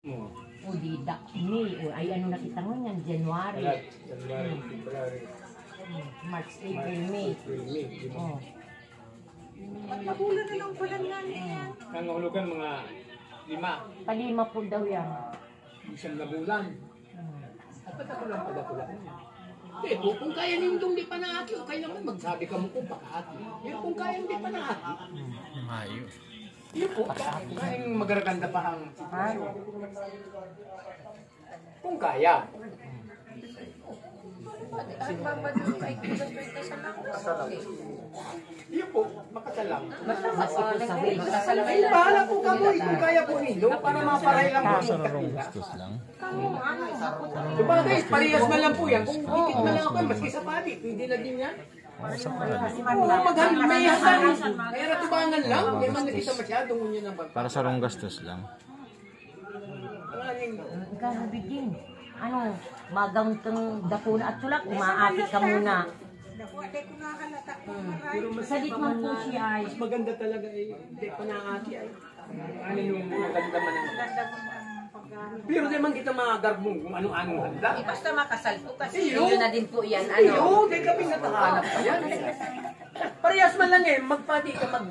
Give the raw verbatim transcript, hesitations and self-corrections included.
O di, da, May. O, ay, ano na kita ngayon? January. Wala, January, February, March, April, May. April, May. Di ba? Oh. Pagkabulan na lang pala nga niya. Nangahulugan mga lima. Palima po daw yan. Isang na bulan. Dapat ako lang pala pala. Hindi, kung, kung kaya nindong di pa naati, okay naman, magsabi ka mo kung pakaati. Pero kung kaya hindi pa naati, Mayo. yun po, kaya magaraganda pa ang sitwasyon. Kung kaya. Ang babado ay kulang sa lang. Yun po, makasalang. Basta mas ito sa way. Ay, bahala po kamo eh, kung kaya po nindo, para maparay lang po Sa yung rarong kapila. gastos lang. Sabagay, parehas na lang po yan. Kung dikit na lang ako, maski sa padi, pwede na din yan. Oo, sa padi. Oo, maghal, may hasang. May ratubangan lang. Hindi man nakita masyadong yun ang bag- Para sa rong gastos lang. Ang aling Ikaw, Bigin. Ano, magang kang dakuna at sulak, umaati ka muna. Naku, atay ko nakalata ko. Salit man po siya ay. Mas maganda talaga eh. Hindi pa naati ay. Ano yung maganda man ang... Pero di man kita mga garbong kung ano-anong handa. Basta makasal po kasi Iyo. yun na din po yan. Ano? Iyo, di kami natahanap pa yan. Parehas man lang eh, magpati ka mag...